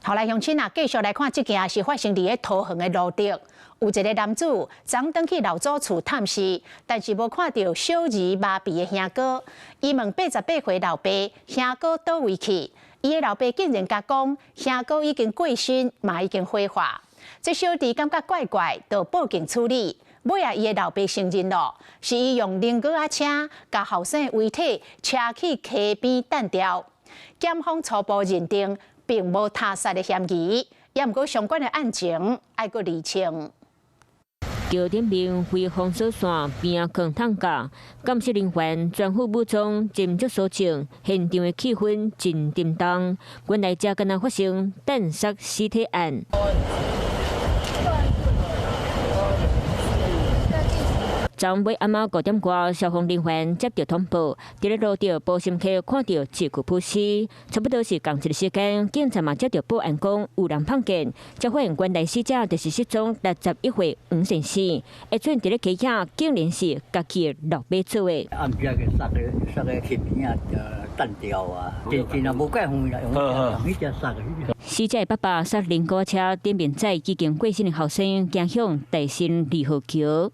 好來，鄉親啊，繼續來看這件是發生佇咧桃園的蘆竹，有一個男子昨轉去老祖厝探視，但是無看著小兒麻痹的兄哥。伊問88歲老爸，兄哥佗位去？伊的老爸竟然共講，兄哥已經過身，嘛已經火化。這小弟感覺怪怪，就報警處理。尾仔伊的老爸承認咯，是伊用靈龜仔車共後生的遺體車去溪邊擲掉。檢方初步認定，並無他殺的嫌疑，也毋過相關的案情愛閣釐清。橋頂面非封鎖線邊仔囥擔架，鑑識人員全副武裝，斟酌搜證，現場的氣氛真沉重。原來這敢若發生彈殺屍體案。昨尾暗仔5點外，消防人員接到通報，佇咧蘆竹埔心溪看著一具浮屍，差不多是仝一个時間，警察嘛接到報案講有人碰見，才發現原來死者就是失蹤61歲黃先生，會轉佇咧溪仔，竟然是家己的老爸做的。暗時去殺个殺个溪邊仔就擲掉啊，真真啊無怪遠啦，用用彼隻殺的。死者的爸爸殺靈龜車頂面載已經過身的後生，行向大新二號橋。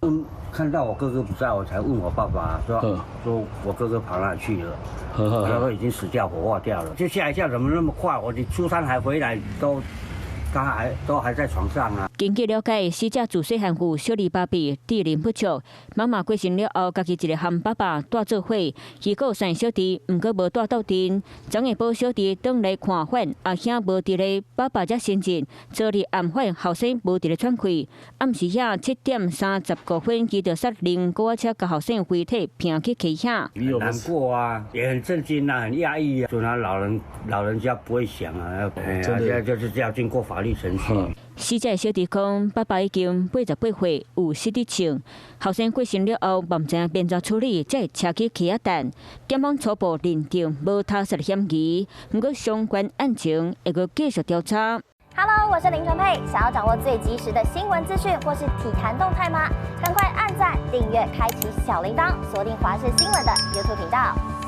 看到我哥哥不在，我才問我爸爸，說說我哥哥跑哪去了？他說已經死掉，火化掉了。就嚇一跳，怎麼那麼快？我初三還回來，都他還都還在床上啊。根據了解，死者自細漢有小兒麻痺，智能不足。媽媽過身了後，家己一个和爸爸蹛做伙，結果生小弟，毋過無蹛鬥陣。昨下晡小弟轉來看發現阿兄無佇咧，爸爸才承認，昨日暗發現後生無佇咧喘氣。暗時遐7點35分，伊就煞靈龜車共後生遺體拚去溪遐。很難過啊，也很震驚啊，很壓抑啊。就那老人家不會想啊，真的就是要經過法律程序。死者小弟講，爸爸已經88歲，有失智症。後生過身了後，嘛毋知影欲按怎處理，才會車去溪仔擲。檢方初步認定無他殺嫌疑，毋過相關案情會閣繼續調查。 Hello，我是林純佩，想要掌握最及時的新聞資訊或是體壇動態嗎？趕快按讚、訂閱、開啟小鈴鐺，鎖定華視新聞的 YouTube 頻道。